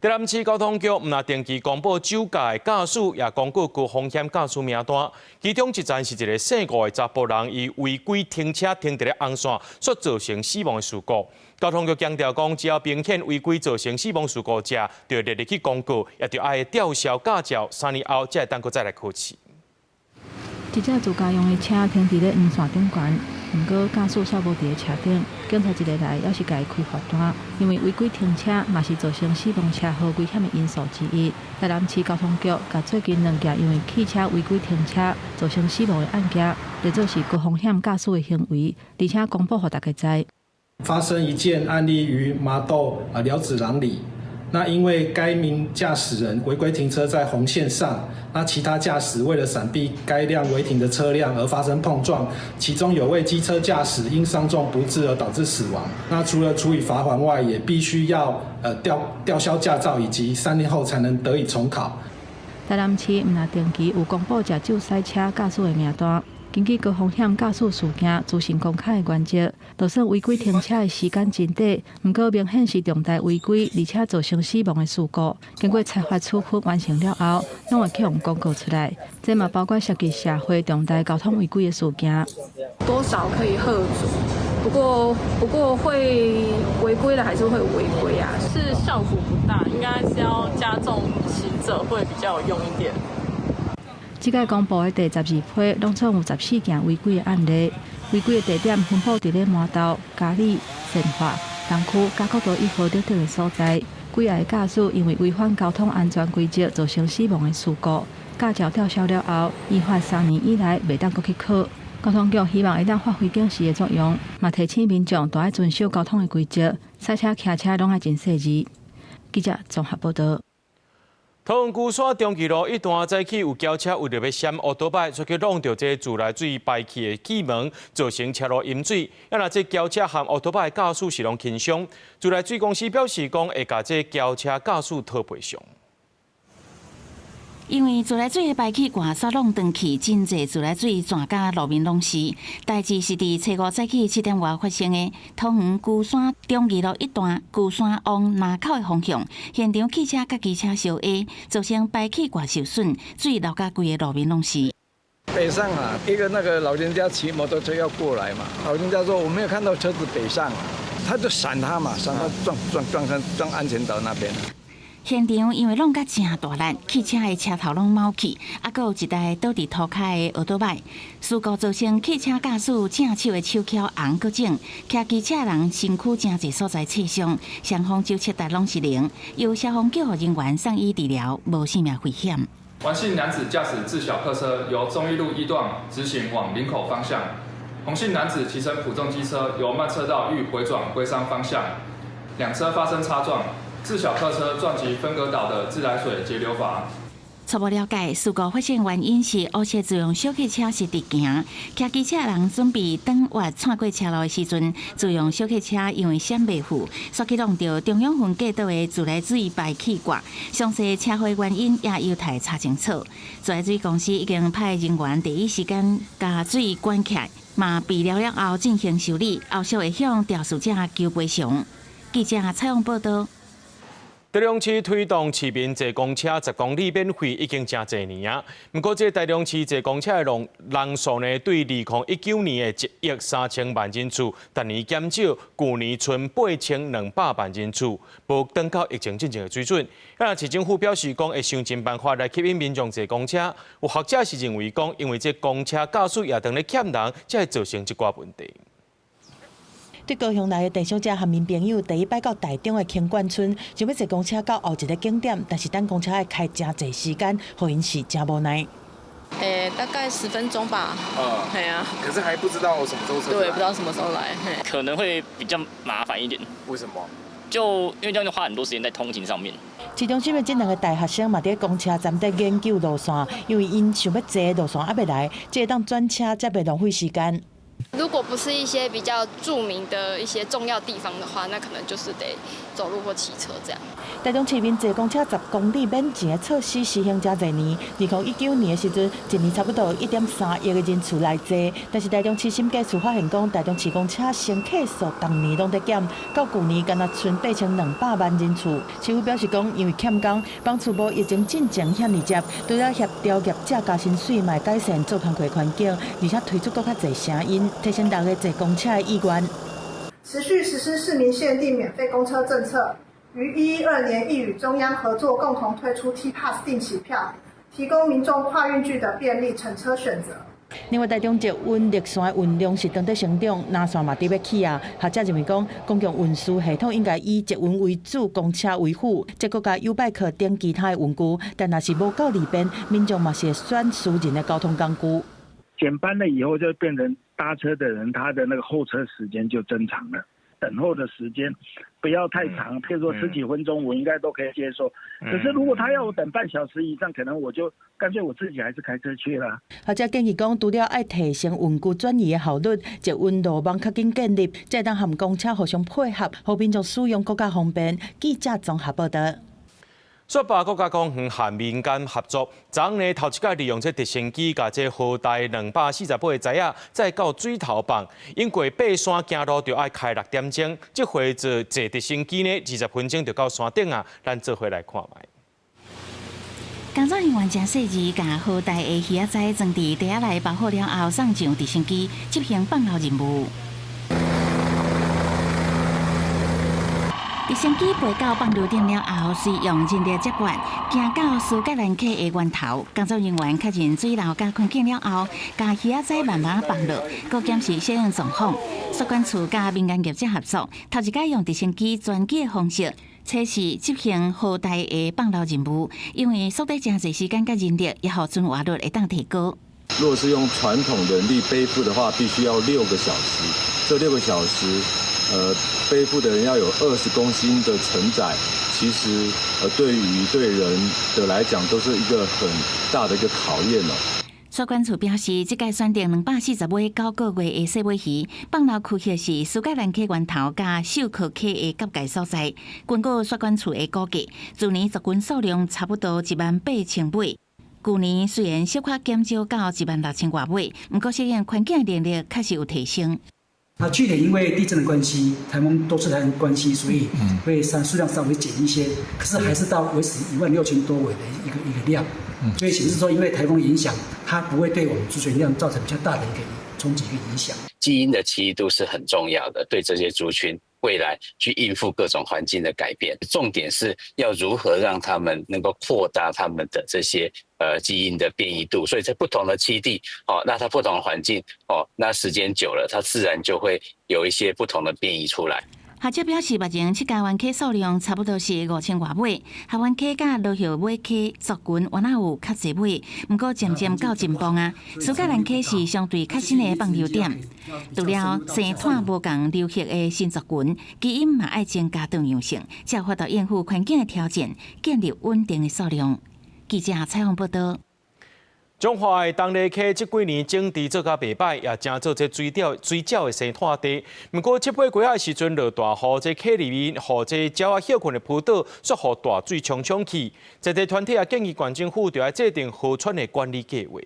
台南市交通局毋但定期公布酒駕的駕駛，也公告高風險駕駛名單。其中一站是一个姓吳的查埔人，伊違規停車停佇咧紅線，所造成死亡的事故。交通局強調講，只要明顯違規造成死亡事故者，就列入去公告，也就愛吊銷駕照，3年後才會當閣再來考試。一隻自駕用的車停佇咧黃線頂懸，毋過駕駛煞無佇咧車頂，警察一个來，猶是共伊開罰單，因為違規停車嘛是造成死亡車禍危險的因素之一。台南市交通局共最近兩件因為汽車違規停車造成死亡的案件，列做是高風險駕駛的行為，而且公布予大家知。發生一件案例於麻豆寮子朗里，那因為該名駕駛人違規停車在紅線上，那其他駕駛為了閃避該輛違停的車輛而發生碰撞，其中有位機車駕駛因傷重不治而導致死亡。那除了處以罰鍰外，也必須要吊銷駕照，以及3年後才能得以重考。台南市毋但定期有公布食酒賽車駕駛的名單，根據高風險駕駛事件資訊公開的原則，就算違規停車的時間真短，毋過明顯是重大違規，而且造成死亡的事故，經過裁罰處分完成了後，攏會去予公告出來。這嘛包括涉及社會重大交通違規的事件。多少可以嚇阻，不過會違規的還是會違規啊。是效果不大，應該是要加重刑責會比較有用一點。這屆公布的第12批，攏總有14件違規的案例。違規的地點分布佇咧麻豆、佳里、善化、東區、佮國道1號等等的所在。幾个駕駛因為違反交通安全規則造成死亡的事故，駕照吊銷了後，依法3年以內袂當閣去考。交通局希望會當發揮警示的作用，嘛提醒民眾都愛遵守交通的規則，賽車、騎車攏愛真細緻。記者綜合報道。桃園龜山中壢路一段早起有轎車為著欲閃烏多擺，煞去挵著這自來水排氣的氣門，造成車路淹水。啊，若這轎車和烏多擺駕駛是攏輕傷。自來水公司表示講，會共這轎車駕駛討賠償。因為自來水的排氣管煞挵斷去，真濟自來水濺甲路面攏是。代誌是佇初五早起7點外發生的，桃園龜山中壢路一段龜山往林口的方向，現場汽車佮機車相挨，造成排氣管受損，水流甲規个路面攏是。北上啊，一個那個老人家騎摩托車要過來嘛，老人家說我沒有看到車子北上，他就閃他嘛，閃他撞撞撞上撞安全島那邊。現場因為挵甲誠大力，汽車的車頭攏冒去，啊，閣有一台倒佇塗跤的歐多擺，事故造成汽車駕駛正手的手蹺紅閣腫，騎機車人身軀誠濟所在擦傷，雙方酒測值攏是零，由消防救護人員送醫治療，無性命危險。王姓男子駕駛自小客車由忠義路一段直行往林口方向，洪姓男子騎乘普眾機車由慢車道欲迴轉龜山方向，兩車發生擦撞。自小客車撞擊分隔島的自來水節流閥。初步了解，事故發生原因是烏色自用小客車是直行，騎機車人準備轉彎竄過車路的時陣，自用小客車因為閃袂赴，煞去挵著中央分隔島的自來水排氣管。詳細車禍原因也有待查清楚。自來水公司已經派人員第一時間共水關起來，嘛備料了後進行修理，後續會向肇事者求賠償。記者採訪報道。台中市推動市民坐公車10公里免費已經誠濟年啊，毋過這台中市坐公車的人數呢，對2019年的1億3000萬人次，逐年減少，舊年賰8200萬人次，無轉到疫情進前的水準。啊，市政府表示講會想盡辦法來吸引民眾坐公車。有學者是認為講，因為這公車駕駛也當咧欠人，才會造成這寡問題。對高雄來的鄭小姐和𪜶朋友第一擺到台中的輕貫村，想欲坐公車到後一个景點，但是等公車愛開誠濟時間，予𪜶是誠無奈。欸，大概10分鐘吧。嗯，對啊。可是還不知道什麼時候對，不知道什麼時候來。可能會比較麻煩一點。為什麼？就因為這樣就花很多時間在通勤上面。市中心的這兩个大學生嘛，佇公車站佇研究路線，因為𪜶想欲坐路線猶未來，這會當轉車才袂浪費時間。如果不是一些比較著名的一些重要地方的話，那可能就是得走路或騎車這樣。台中市民坐公車十公里免錢的措施實行誠濟年，2019年的時陣，一年差不多1.3億个人次來坐。但是台中市審計處發現講，台中市公車乘客數逐年攏佇減，到舊年干焦賰8200萬人次。市府表示講，因為欠工，班次無疫情進前遐爾濟，除了協調業者加薪水，嘛會改善做工課環境，而且推出閣較濟聲音，提升大家坐公車的意願。持續實施市民限定免費公車政策，於112年亦與中央合作，共同推出 T Pass 定期票，提供民眾跨運距的便利乘車選擇。另外，台中捷運綠線的運量是當佇成長，藍線嘛佇欲起啊。學者認為講，公共運輸系統應該以捷運為主，公車為輔，這閣加YouBike 等其他的運具。但若是無夠利便，民眾嘛是會選私人的交通工具。減班了以後，就變成搭車的人，他的那個候車時間就增長了。等候的時間不要太長，譬如說十幾分鐘，我應該都可以接受。可是如果他要我等半小時以上，可能我就乾脆我自己還是開車去啦。學者建議講，除了愛提升運具轉移的效率，捷運路網較緊建立，才會當和公車互相配合，予民眾使用閣較方便。記者綜合報道。雪霸國家公園和民間合作，昨昏呢頭一擺利用這直升機，共這河帶248个仔仔載到水頭放。因過爬山行路就愛開6點鐘，這回坐坐直升機呢，20分鐘就到山頂啊！咱做伙來看覓。工作人員誠細緻，共河帶的魚仔仔裝佇袋仔內包好了後，送上直升機執行放流任務。直升機飛到放流點了後，隨用人力接管，行到蘇格蘭溪的源頭。工作人員確認水流佮環境了後，共魚仔仔慢慢放落，閣檢視使用狀況。水管處佮民間業者合作，頭一擺用直升機專機的方式測試執行河帶的放流任務，因為縮短誠濟時間佮人力，也予存活率會當提高。如果是用傳統人力背負的話，必須要六個小時。這六個小時，背負的人要有20公斤的承載，其實，對於對人的來講，都是一個很大的一個考驗了。水管處表示，這屆選定240尾9個月的細尾魚，放流區域是蘇格蘭溪源頭佮秀崁溪的交界所在。根據水管處的估計，去年族群數量差不多1萬8千尾。舊年雖然小可減少到1萬6千外尾，毋過適應環境的能力確實有提升。那去年因為地震的關係，颱風多次台風關係，所以會數量稍微減一些，可是還是到維持1萬6千多尾的一個量。所以顯示說，因為颱風影響，它不會對我們族群量造成比較大的一個衝擊跟影響。基因的奇異度是很重要的，對這些族群未來去應付各種環境的改變，重點是要如何讓他們能夠擴大他們的這些基因的變異度。所以在不同的棲地，哦，那它不同的環境，哦，那時間久了，它自然就會有一些不同的變異出來。學者表示，目前七家灣溪數量差不多是5000外尾，合歡溪佮羅葉尾溪族群原來有較濟尾，毋過漸漸到進步啊。蘇格蘭溪是相對較新的放流點，除了生態無仝流域的新族群，基因嘛愛增加多樣性，才有法度應付環境的挑戰，建立穩定的數量。記者採訪報道。彰化的東麗溪這幾年整治做甲袂䆀，也成做這水鳥水鳥的生態地。毋過七八月的時陣落大雨，這溪裡面予這鳥仔歇睏的浮島，煞予大水沖沖去。在地團體也建議縣政府著愛制定河川的管理計畫。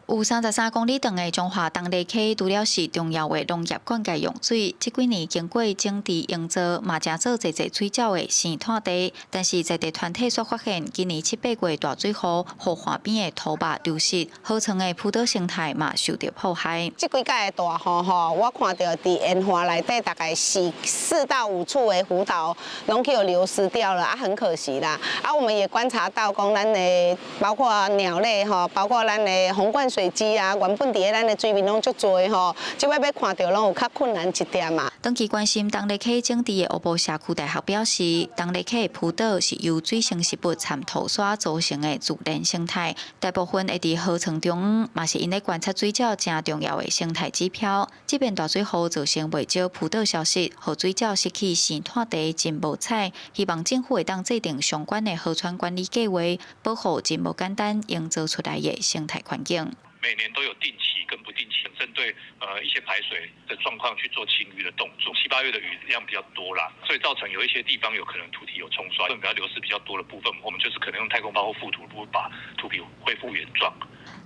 有33公里長的彰化東麗溪，除了是重要的農業灌溉用水，這幾年經過整治營造，嘛成做濟濟水鳥的生態地。但是在地團體卻發現，今年七八月大水雨，予岸邊的土壩流失，河床的浮島生態嘛受著破壞。這幾擺的大雨吼，我看著佇沿岸內底大概4到5處的浮島攏去予流失掉了，啊，很可惜啦。啊，我們也觀察到，講咱的包括鳥類吼，包括咱的紅冠水雞啊，原本佇咧咱的水面攏足濟吼，這擺欲看著攏有較困難一點嘛。長期關心東麗溪整治的烏埔社區大學表示，東麗溪的浮島是由水生植物摻土沙組成的自然生態，大部分會佇河床中央，嘛是𪜶咧觀察水鳥誠重要的生態指標。這遍大水雨造成袂少浮島消失，予水鳥失去生態地，真無彩。希望政府會當制定相關的河川管理計畫，保護真無簡單營造出來的生態環境。每年都有定期跟不定期針對一些排水的狀況去做清淤的動作。七八月的雨量比較多啦，所以造成有一些地方有可能土體有沖刷，比較流失比較多的部分，我們就是可能用太空包或覆土，把土皮恢復原狀。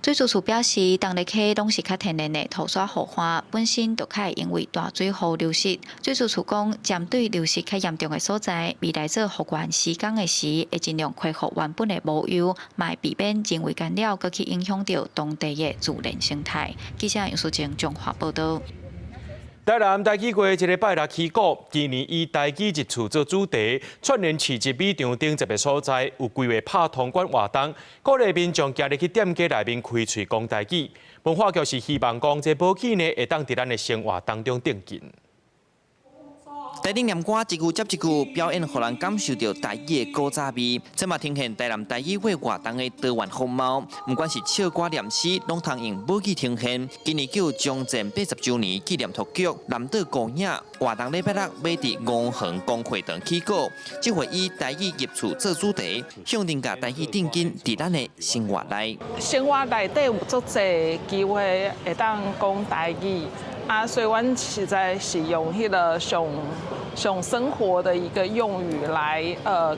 水資處表示，東麗溪攏是較天然的土沙河岸，本身就較會因為大水雨流失。水資處講，針對流失較嚴重的所在，未來做復原施工的時，會盡量恢復原本的模樣，嘛會避免人為干擾，閣去影響著當地的自然生態。記者楊淑靜彰化報導。台南大起過一个拜六起鼓，今年以台語入厝做主題，串聯市集美場頂10个所在，有規劃拍銅管活動，鼓勵民眾行入去店家內面開喙講台語。文化局是希望講這保起呢，會當佇咱的生活當中定根。台頂念歌一句接一句，表演予人感受著台語的古早味。這嘛呈現台南台語會活動的多元風貌。毋管是唱歌念詩，攏通用母語呈現。今年叫將戰80週年紀念托劇《南島孤影》活動，禮拜六欲佇吳園公會堂起鼓。這回以台語入厝做主題，向定共台語定根佇咱的生活內。生活內底有足濟機會會當講台語。啊，所以阮實在是用彼个上上生活的一個用語來，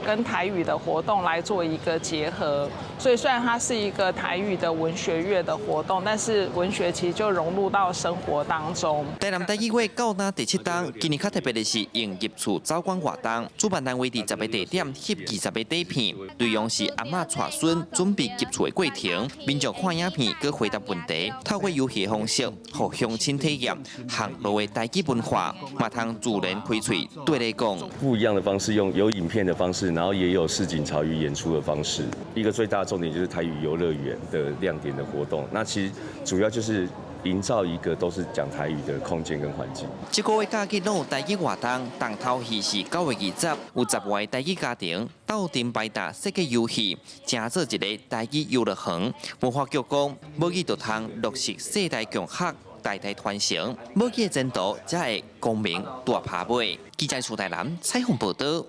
跟台語的活動來做一個結合。所以雖然它是一個台語的文學月的活動，但是文學其實就融入到生活當中。台南台語會到今第七冬，今年較特別的是用入厝走館活動，主辦單位佇10个地點翕20個底片，內容是阿嬤帶孫準備入厝的過程，民眾看影片，閣回答問題，透過遊戲的方式，予鄉親體驗巷路的台語文化，嘛通自然開喙對咧講。不一樣的方式，用有影片的方式，然後也有市井潮語演出的方式。一個最大的重點就是台語遊樂園的亮點的活動。那其實主要就是營造一個都是講台語的空間跟環境。這個月假期攏有台語活動，重頭戲是9月20，有10外台語家庭鬥陣排檔設計遊戲，成做一個台語遊樂園。文化局講，母語就通落實世代共學，代代傳承，母語的前途才會光明大拍尾。記者蘇台南採訪報導。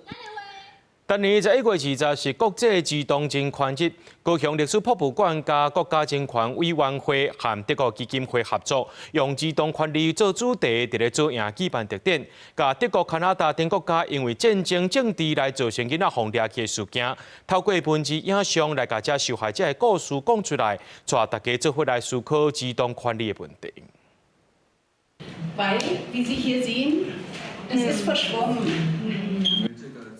今年11月20是國際兒童人權日，高雄歷史博物館佮國家人權委員會和德國基金會合作，用兒童權利做主題，佇咧左營舉辦特展，共德國、加拿大等國家因為戰爭政治來造成囡仔予掠去的事件，透過文字影像來共這受害者的故事講出來，帶大家做伙來思考兒童權利的問題。 Weil, wie Sie hier sehen, es ist verschwommen.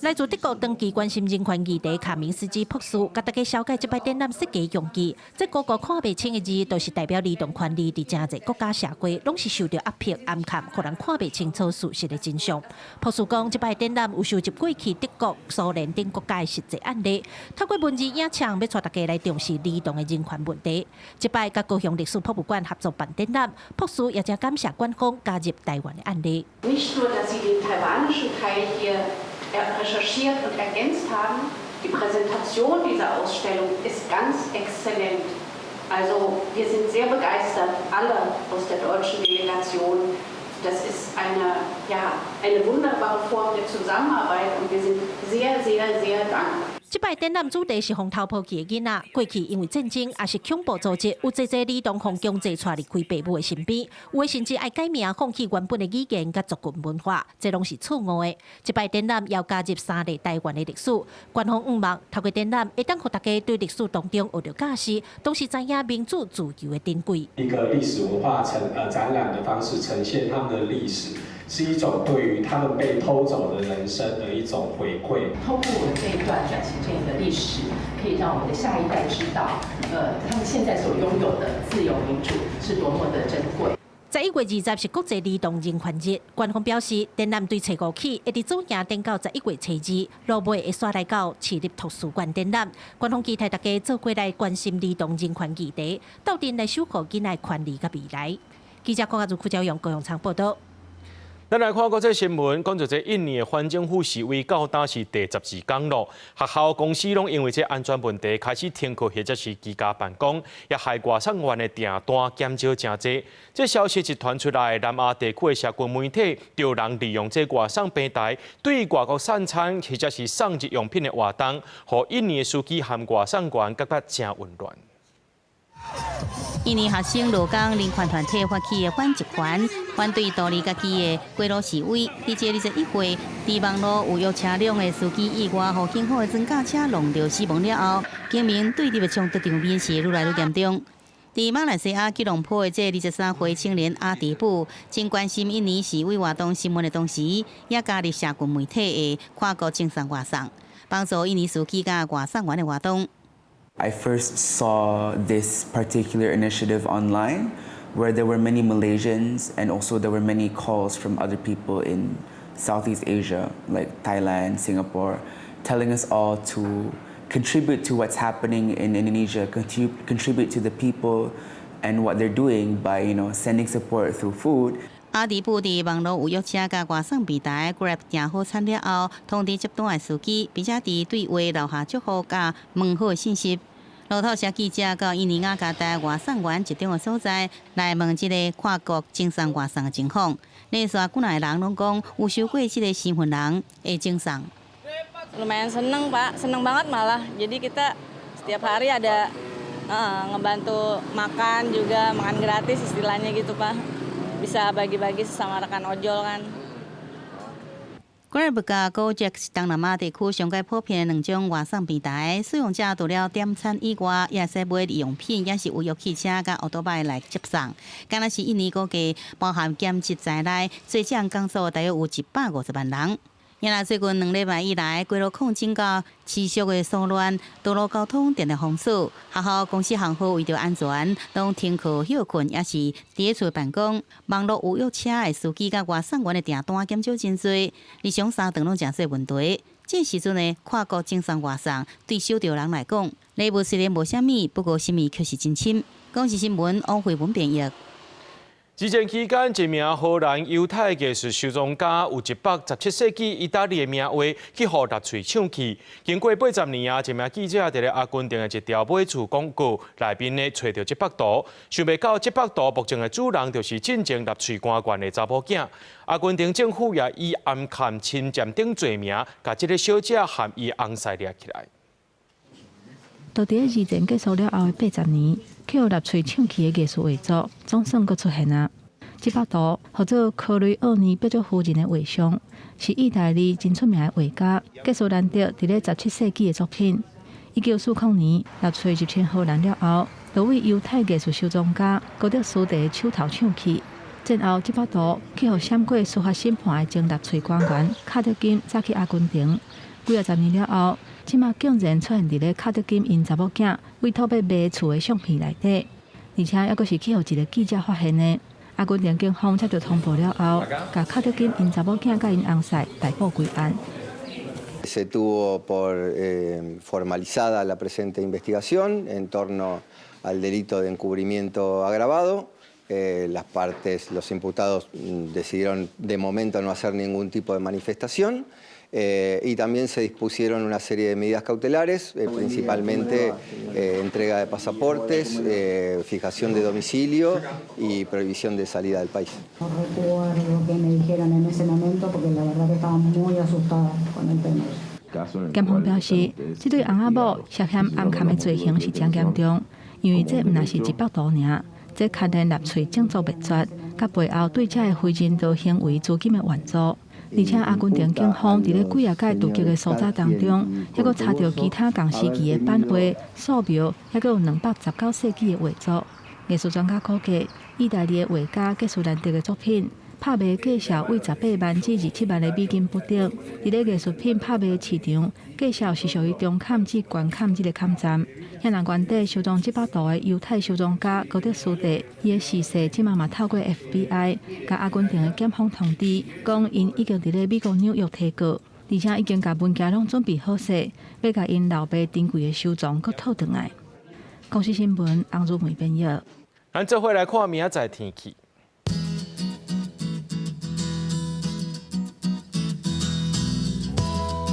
來自德國長期關心人權議題卡明斯基博士，共大家紹介這擺展覽設計用意。這個個看袂清的字，都是代表兒童權利佇誠濟國家社會，攏是受著壓迫、掩蓋，予人看袂清楚事實的真相。博士講，這擺展覽有收集過去德國、蘇聯等國家的實際案例，透過文字影像，欲帶大家來重視兒童的人權問題。這擺佮高雄歷史博物館合作辦展覽，博士也誠感謝館方加入台灣的案例。 Nicht nur, dass Sie den taiwanischen Teil hier recherchiert und ergänzt haben. Die Präsentation dieser Ausstellung ist ganz exzellent. Also wir sind sehr begeistert, alle aus der deutschen Delegation. Das ist eine, ja, eine wunderbare Form der Zusammenarbeit und wir sind sehr, sehr, sehr dankbar. 這擺展覽主題是予偷抱去的囡仔，過去因為戰爭抑是恐怖組織，有濟濟兒童予強制帶離開爸母的身邊，有的甚至愛改名，放棄原本的語言佮族群文化，這攏是錯誤的。這擺展覽又加入三例台灣的歷史，官方向望透過展覽，會當予大家對歷史當中學著教示，同時知影民主自由的珍貴。一個歷史文化展覽的方式呈現他們的歷史。是一種對於他們被偷走的人生的一種回饋。透過我們這一段轉型正義的歷史，可以讓我們的下一代知道，他們現在所擁有的自由民主是多麼的珍貴。11月20是國際兒童人權日，官方表示，展覽對初五起，會佇左營展到11月初2，落尾會徙來到市立圖書館展覽。官方期待大家做伙來關心兒童人權議題，鬥陣來守護囡仔權利佮未來。記者郭家如、邱朝陽高雄場報導。咱來看國際新聞，講著這印尼的反政府示威到今是第12天囉。學校、公司攏因為這安全問題開始停課或者是居家辦公，也害外送員的訂單減少誠濟。這消息一傳出來，南亞地區的社群媒體就有人利用這外送平台對外國送餐或者是送日用品的活動，予印尼的司機和外送員感覺誠混亂。印尼學生勞工人權團體發起的反集團，反對獨立家己的街路示威。佇這21歲，佇網路有約車輛的司機意外，予警方的裝甲車挏著死亡了後，警民對立的衝突場面是愈來愈嚴重。佇馬來西亞吉隆坡的這23歲青年阿迪布，真關心印尼示威活動新聞的同時，也加入社群媒體的跨國送餐外送，幫助印尼司機佮外送員的活動。 I first saw this particular initiative online, where there were many Malaysians and also there were many calls from other people in Southeast Asia, like Thailand, Singapore, telling us all to contribute to what's happening in Indonesia, contribute to the people and what they're doing by sending support through food. 阿迪布佇網路預約車佮外送平台 Grab 訂好餐了後，通知接單的司機，並且佇對話留下祝福佮問好的信息。路透社記者到印尼雅加達外送員集中的所在來問這个跨國送餐外送的情況，連續幾若个人攏講有收過這个身份人的送餐。 Lumayan seneng, Pak, seneng banget malah. Jadi kita setiap hari ada ngebantu makan juga, makan gratis istilahnya gitu, Pak. Bisa bagi-bagi sesama rekan ojol kan. Grab佮 Gojek 是東南亞地區上蓋普遍的兩種外送平台，使用者除了點餐以外，也會使買日用品，抑是預約汽車佮歐多拜來接送。敢若是印尼估計，包含兼職在內，做這項工作大約有150萬人。也若最近2禮拜以來，街路抗爭佮持續的騷亂，道路交通定定封鎖，學校、公司行號為著安全，攏停課歇睏，抑是佇咧厝辦公。網路預約車的司機佮外送員的訂單減少真濟，日常三頓攏誠濟問題。這時陣的跨國送外送，對收著人來講，禮物雖然無啥物，不過心意卻是真深。公視新聞王慧文編譯。二戰期間，一名荷蘭猶太藝術收藏家有117世紀意大利的名畫去予納粹搶去。經過80年啊，一名記者佇咧阿根廷的一條買厝廣告內面呢，揣著這幅圖，想袂到這幅圖目前的主人就是進前納粹官員的查某囝。阿根廷政府也以暗崁侵佔等罪名，共這个小姐和伊翁婿掠起來。就佇咧二戰結束了後的80年，去予納粹搶去的藝術畫作，總算閣出現啊！這幅圖號做科雷奧尼伯爵夫人的畫像，是意大利真出名的畫家傑蘇蘭德佇咧17世紀的作品。1940年，納粹入侵荷蘭了後，就位猶太藝術收藏家高德斯蒂的手頭搶去。戰後，這幅圖去予閃過司法審判的前納粹官員卡德金載去阿根廷。幾仔十年了後，這馬竟然出現佇咧卡德金𪜶查某囝委託欲賣厝的相片內底，而且猶閣是去予一个記者發現的。阿根廷警方接到通報了後，共卡德金𪜶查某囝佮𪜶翁婿逮捕歸案。 Se tuvo por formalizada la presente investigación en torno al delito de encubrimiento agravado. Las partes, los imputados decidieron de momento no hacer ningún tipo de manifestación. Y también se dispusieron una serie de medidas cautelares, principalmente entrega de pasaportes, fijación de domicilio y prohibición de salida del país. No recuerdo qué me dijeron en ese momento porque la verdad que estaba muy asustada con el tema. 檢方表示，這對翁仔某涉嫌暗崁的罪行是真嚴重，因為這毋但是一幅圖爾，這牽連納粹種族滅絕，佮背後對這个非人道行為資金的援助。而且阿根廷警方佇咧幾仔擺突擊的搜查當中，猶閣查著其他仝時期的版畫、素描，猶閣有219世紀的畫作。藝術專家估計，意大利的畫家傑蘇蘭德的作品，拍賣價數為18萬至27萬的美金不等。佇咧藝術品拍賣市場，價數是屬於中崁至懸崁這个崁站。遐人原底收藏這幅圖的猶太收藏家高德斯蒂，伊的逝世這馬嘛透過 FBI 共阿根廷的檢方通知，講𪜶已經佇咧美國紐約提告，而且已經共文件攏準備好勢，欲共𪜶老爸珍貴的收藏閣討轉來。公視新聞翁如梅編譯。咱做伙來看明仔載天氣。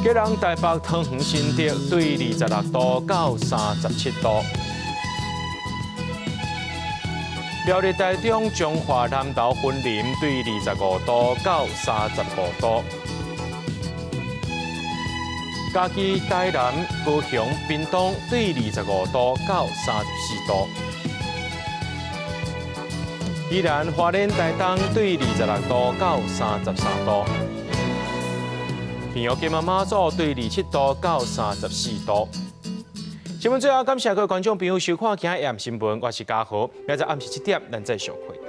基隆、台北、桃園、新竹對26度到37度；苗栗、台中、彰化、南投、雲林對25度到35度；嘉義、台南、高雄、屏東對25度到34度；宜蘭、花蓮、台東對26度到33度。平陽金門馬祖對27度到34度。新聞最後感謝各位觀眾朋友收看今日的新聞，我是嘉豪，明仔暗時7點，咱再相會。